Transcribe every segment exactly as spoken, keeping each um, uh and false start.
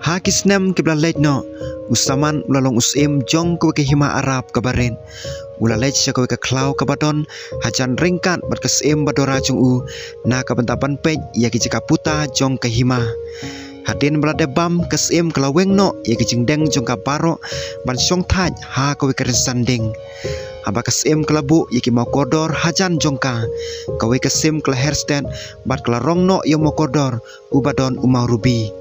Ha ki snem kiba la leit noh, u Saman u la long u syiem jong kawei ka hima Arab kaba rit. U la leit sha kawei ka khlaw kaba don hajan ryngkat bad ka syiem Badora jong u, na ka bynta ban peit ïa ki jaka puta jong ka hima. Hadien ba la dep bam, ka syiem ka la weng noh ïa ki jingdeng jong ka baroh ban shong thait ha kawei ka rynsan dieng. Haba ka syiem ka la buh ïa ki maw kordor hajan jong ka, kawei ka sim ka la her stet bad ka la rong noh ïa u maw kordor uba don u maw rubi.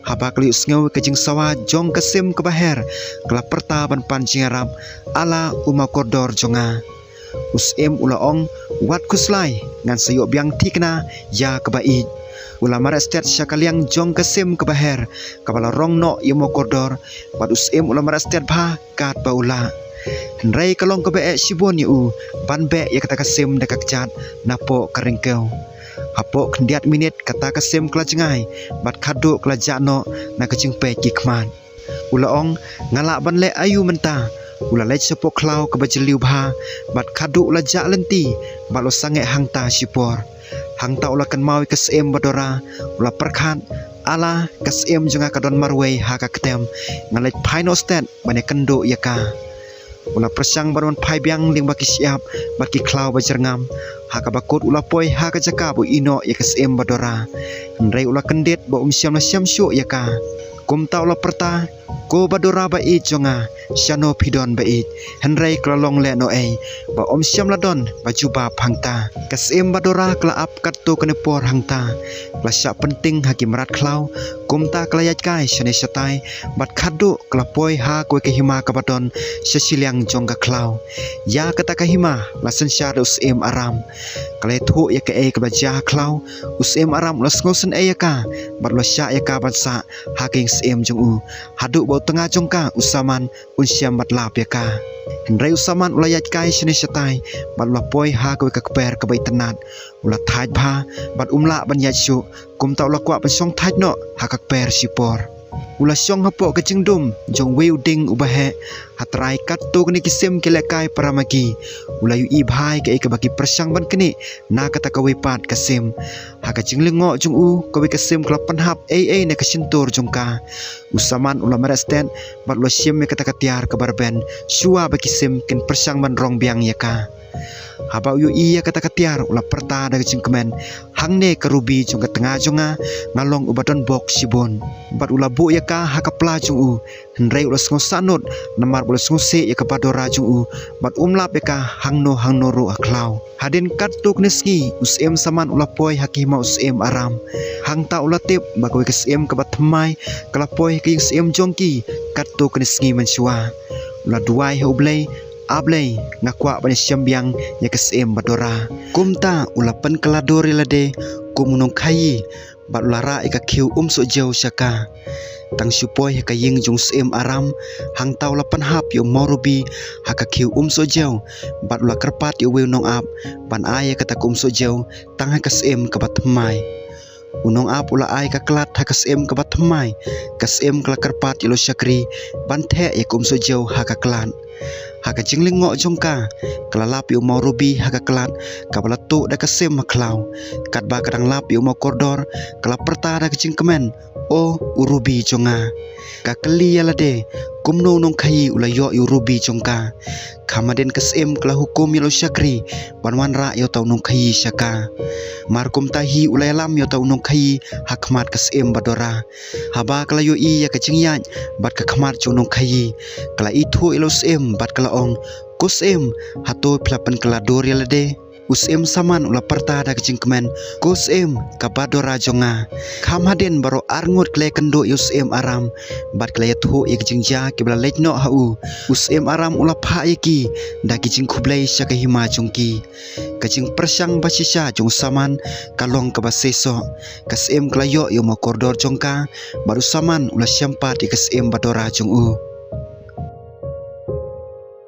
Haba ka la ïohsngew ïa ka jingsawa jong ka sim kaba her, ka la pyrta ban pan jingïarap: "Ala u maw kordor jong nga." U syiem u la ong: "Wat khuslai, ngan sa ïoh biang thikna ïa kaba ïeit." U la mareh stet sha ka liang jong ka sim kaba her, kaba la rong noh ïa u maw kordor, bad u syiem u la mareh stet bha katba u lah. Hynrei ka long kaba eh shibun ïa u ban beh ïa kata ka sim da ka kjat napoh ka ryngkew. Hapoh khyndiat minit kata ka sim ka la jngai bad khatduh ka la jah noh na ka jingpeit ki khmat. U la ong: "Nga lah ban leh aïu mynta?" U la leit shapoh khlaw kaba jylliew bha bad khatduh u la jah lynti bad u la sangeh hangta shipor. Hangta u la kynmaw ïa ka syiem Badora, u la pyrkhat: "Ala, ka syiem jong nga ka don marwei ha ka ktem, ngan leit phai noh stet ban ïakynduh ïa ka." U la pyrshang ban wan phai biang lyngba ki shyiap bad ki khlaw ba jyrngam. Ha kaba kut u la poi ha ka jaka ba u ïehnoh ïa ka syiem Badora. Hynrei u la kyndit ba um shym la shem shuh ïa ka. Kumta u la pyrta: "Ko Badora ba ïeit jong nga, shano phi don ba ïeit?" Hynrei ka la long lehnohei ba um shym la don ba jubab hangta. Ka syiem Badora ka la ap katto katne por hangta. Ka la shah pynting ha ki mrad khlaw, kumta ka la ïaid kai shane shatai bad khatduh ka la poi ha kawei ka hima kaba don sha shiliang jong ka khlaw. Ïa kata ka hima la synshar da u syiem Aram. Ka la ïathuh ïa kaei kaba jia ha khlaw. U syiem Aram u la sngewsynei ïa ka bad u la shah ïa ka ban sah ha ka ïing syiem jong u, haduh ba u tnga jong ka u Saman un shem bad lap ïa ka. Hynrei u Saman u la ïaid kai shane shatai bad u la poi ha kawei ka kper kaba itynnad. U la thait bha bad um lah ban ïaid shuh, kumta u la kwah ban shong thait noh ha ka kper shipor. U la shong hapoh ka jingdum jong uwei u dieng uba heh. Ha trai katto katne ki sim ki lehkai para ma ki. U la ïohi bha ïa kaei kaba ki pyrshang ban knieh na kata kawei pat ka sim. Ha ka jinglyngngoh jong u, kawei ka sim ka la pynhap ei ei na ka shyntur jong ka. U Saman u la mareh stet bad u la shim ïa kata ka tiar kaba rben shuwa ba ki sim kin pyrshang ban rong biang ïa ka. Haba u ïohi ïa kata ka tiar, u la pyrta da ka jingkmen: "Hangne ka rubi jong ka tnga jong nga, nga long uba don bok shibun." Bad u la buh ïa ka ha ka pla jong u. Hynrei u la sngewsahnud namar ba u la sngewsih ïa ka Badora jong u bad um lap ïa ka hangno hangno ruh ha khlaw. Hadien katto katne sngi, u syiem Saman u la poi ha ka hima u syiem Aram. Hangta u la tip ba kawei ka syiem kaba thymmai ka la poi ha ka ïing syiem jong ki katto katne sngi mynshuwa. U la duwai ha U Blei: "A Blei, nga kwah ban ïashem biang ïa ka syiem Badora." Kumta u la pynkylla dur ïa lade kum u nongkhaïi bad u la rah ïa ka khiew umsohjew sha ka. Tang shu poi ha ka ïing jong u syiem Aram, hangta u la pynhap ïa u maw rubi ha ka khiew umsohjew bad u la kyrpad ïa uwei u nongap ban ai ïa kata ka umsohjew tang ha ka syiem kaba thymmai. U nongap u la ai ka klat ha ka syiem kaba thymmai. Ka syiem ka la kyrpad ïa la u shakri ban theh ïa ka umsohjew ha ka klat. Ha ka jinglyngngoh jong ka, ka la lap ïa u maw rubi ha ka klat kaba la tuh da ka sim ha khlaw. Katba ka dang lap ïa u maw kordor, ka la pyrta da ka jingkmen: "O, u rubi jong nga." Ka kylli ïa lade: "Kumno u nongkhaïi u la ïoh ïa u rubi jong ka?" Kham hadien ka syiem ka la hukum ïa la u shakri ban wanrah ïa uta u nongkhaïi sha ka. Mar kumta hi u la ïalam ïa uta u nongkhaïi ha khmat ka syiem Badora. Haba ka la ïohi ïa ka jingïaid bad ka khmat jong u nongkhaïi, ka la ithuh ïa la u syiem bad ka la ong: "Ko syiem, hato phi la pynkylla dur ïa lade?" U syiem Saman u la pyrta da ka jingkmen: "Ko syiem, ka Badora jong nga." Kham hadien baroh arngut ki la ïakynduh ïa u syiem Aram bad ki la ïathuh ïa ka jingjia kiba la leit noh ha u. U syiem Aram u la phah ïa ki da ki jingkhublei sha ka hima jong ki. Ka jingpyrshang ba shisha jong u Saman ka long kaba seisoh. Ka syiem ka la ïoh ïa u maw kordor jong ka bad u Saman u la shem pat ïa ka syiem Badora jong u.